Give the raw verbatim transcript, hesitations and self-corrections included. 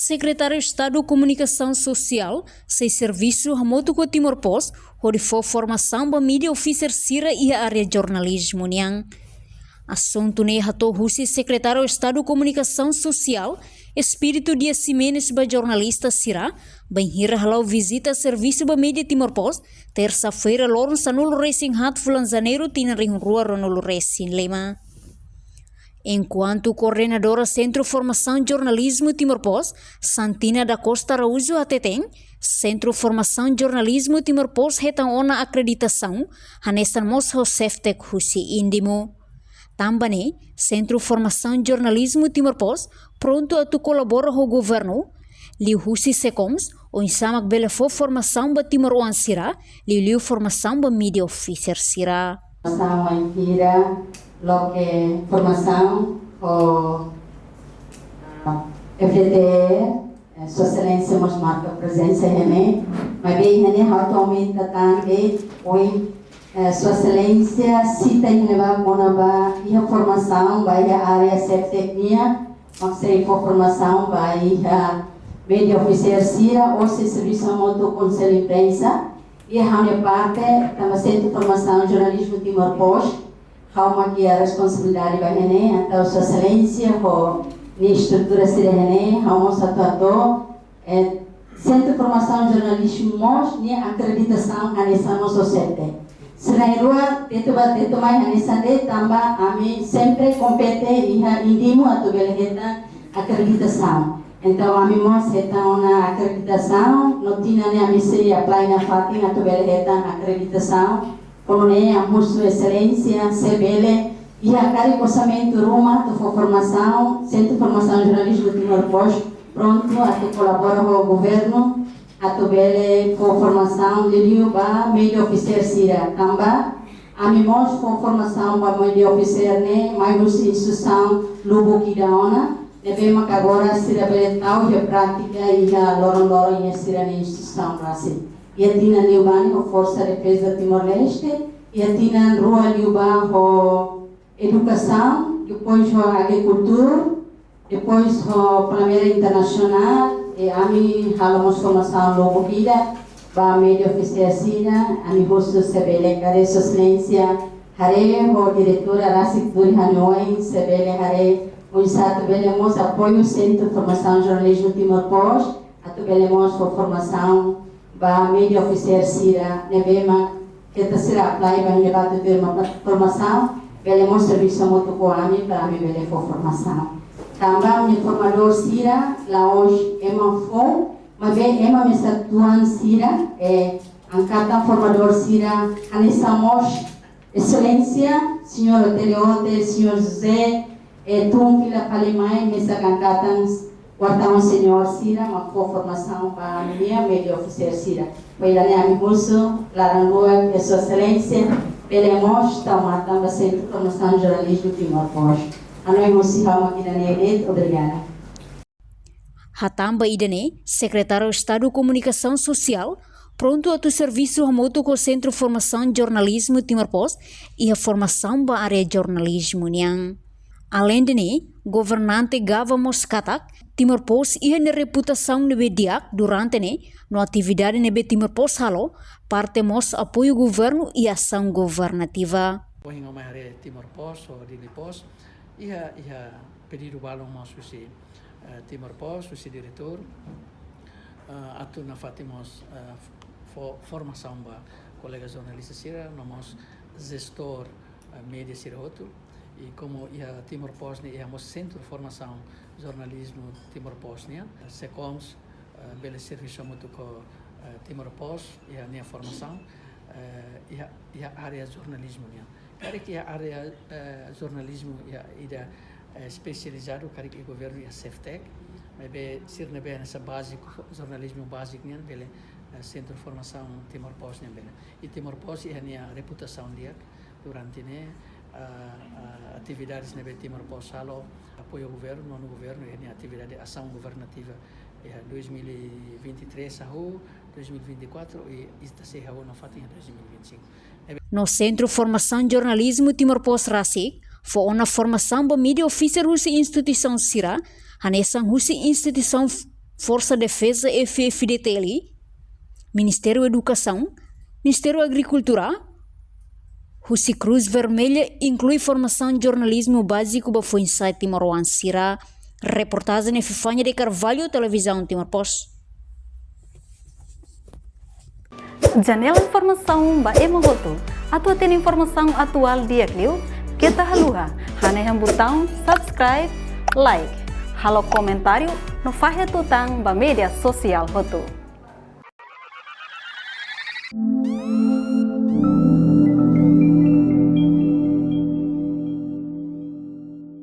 Sekretáriu Estadu Komunikasaun Sosiál sei servisu hamutuk ho Timor Post hodi fó formasaun ba media officer sira iha área jornalizmu nian. Asuntu ne'e hato'o husi Sekretáriu Estadu Komunikasaun Sosiál, Espírito Dias Ximenes, ba jornalista sira bainhira hala'o vizita servisu ba media Timor Post, tersa-feira, loron sanulu-resin-haat fulan Janeiru tinan rihun rua ruanulu-resin-lima. Enkuantu koordenadora Sentru Formasaun Jornalizmu Timor Post, Santina da Costa Araújo, hateten, Sentru Formasaun Jornalizmu Timor Post hetan ona akreditasaun, hanesan mós ho Ceftec husi Indimo. Tanba ne'e, Sentru Formasaun Jornalizmu Timor Post prontu atu kolabora ho governu, liuhusi SECOMS, oinsá mak bele fó formasaun ba timoroan sira, liuliu formasaun ba media officer sira. Formasaun wainhira loke formasaun ho, ah, F D T E, eh, Sua Exelénsia mós marka prezensa iha ne'e. Maibé iha ne'e ha'u atu aumenta tan de'it, ohin, eh, Sua Exelénsia sita iha ne'ebá kona-ba iha formasaun ba iha área Ceftec nian, mak sei fó formasaun ba iha media officer sira ou sei servisu hamutuk ho Konsellu Imprensa. Iha ha'u-nia parte, tanba Sentru Formasaun Jornalizmu Timor Post, ha'u mak iha responsabilidade ba iha ne'e, entaun Sua Exelénsia ho nia estrutura sira iha ne'e, ha'u mós atu hato'o, eh, Sentru Formasaun Jornalizmu mós nia akreditasaun hanesan mós ho Ceftec. Sira na'in-rua, tetu ba tetu mai hanesan de'it tanba ami sempre kompete iha Indimo atu bele hetan akreditasaun. Entaun ami mós hetan ona akreditasaun, no tinan ne'e ami sei apply nafatin atu bele hetan akreditasaun. Komu ne'e ami husu Exelénsia, se bele, iha karik orsamentu ruma atu fó formasaun, Sentru Formasaun Jornalizmu Timor Post prontu atu kolabora ho governu, atu bele fó formasaun liuliu ba media officer sira. Tanba ami mós fó formasaun ba media officer ne'e mai husi instituisaun lubuk ida ona, ne'ebé mak agora sira bele tau iha prátika iha loron-loron iha sira-nia instituisaun rasik. Iha tinan liubá ne'e ho Forsa Defeza Timor-Leste, iha tinan rua liubá ho edukasaun, depois ho agrikultura, depois ho Palmeira Internasionál, i ami halo mós formasaun lubuk ida ba media officer sira, ami husu se bele karik Sua Exelénsia haree ho diretora rasik tuur iha ne'e oin, se bele haree oinsá atu bele mós apoiu Sentru Formasaun Jornalizmu Timor Post, atu bele mós fó formasaun ba media officer sira ne'ebé mak keta sira apply ba ne'ebá atu tuir formasaun, bele mós servisu hamutuk ho ami para ami bele fó formasaun. Tanba ami-nia formadór sira la'ós ema foun, maibé ema mesak tuan sira, eh, angkatan formadór sira, hanesan mós Exelénsia, Señór Oteliote, Señór José, eh, tun fila fali mai, mesak angkatan, wartawan senior sira, mak fó formasaun ba ami-nia media officer sira. Ba ida-ne'e ami husu, laran luak, Sua Exelénsia, bele mós tau matan ba Sentru Formasaun Jornalizmu Timor Post. Hanoin husi ha'u mak ida-ne'e de'it, obrigada. Hatán ba ida-ne'e, Sekretáriu Estadu Komunikasaun Sosiál prontu atu servisu hamutuk ho Sentru Formasaun Jornalizmu Timor Post iha formasaun ba área jornalizmu nian. Aleinde ne'e, governante Gava mós katak, Timor Post iha nia reputasaun ne'ebé di'ak durante ne'e, no atividade ne'ebé Timor Post halo, parte mós apoiu governu i asaun governativa. Ohin ha'u mai haree Timor Post, ho Dili Post, iha, iha pedidu balun mós husi, eh, Timor Post, husi diretór, eh, atu nafatin mós, eh, fó formasaun ba kolega jornalista sira, no mós jestór, eh, media sira hotu. I komu iha Timor Post ne'e iha mós Sentru Formasaun Jornalizmu Timor Post nian, SECOMS, eh, bele servisu hamutuk ho, eh, Timor Post iha nia formasaun, eh, iha, iha área jornalizmu nian. Karik iha área, eh, jornalizmu iha ida, eh, espesializadu, karik iha governu iha Ceftec, maibé sira ne'ebé hanesan báziku, jornalizmu báziku nian bele, eh, Sentru Formasaun Timor Post nian bele. I Timor Post iha nia reputasaun di'ak durante ne'e, ah, ah, atividades ne'ebé Timor Post halo, apoiu governu, no governu iha nia atividade asaun governativa iha dois mil e vinte e três hahú, dois mil e vinte e quatro i ita sei hahú nafatin iha dois mil e vinte e cinco. No Sentru Formasaun Jornalizmu Timor Post rasik fó ona formasaun ba media officer husi instituisaun sira, hanesan husi instituisaun f-, Forsa Defeza F-FDTL, Ministériu Edukasaun, Ministériu Agrikultura, husi Cruz Vermelha, inklui formasaun jornalizmu báziku ba foin-sa'e timoroan sira. Reportajen Epifania de Carvalho, Televizaun Timor Post. Janela informasaun ba ema hotu. Atu hatene informasaun atuál di'ak liu, keta haluha hanehan butaun subscribe, like, halo komentáriu no fahe tutan ba média sosiál hotu.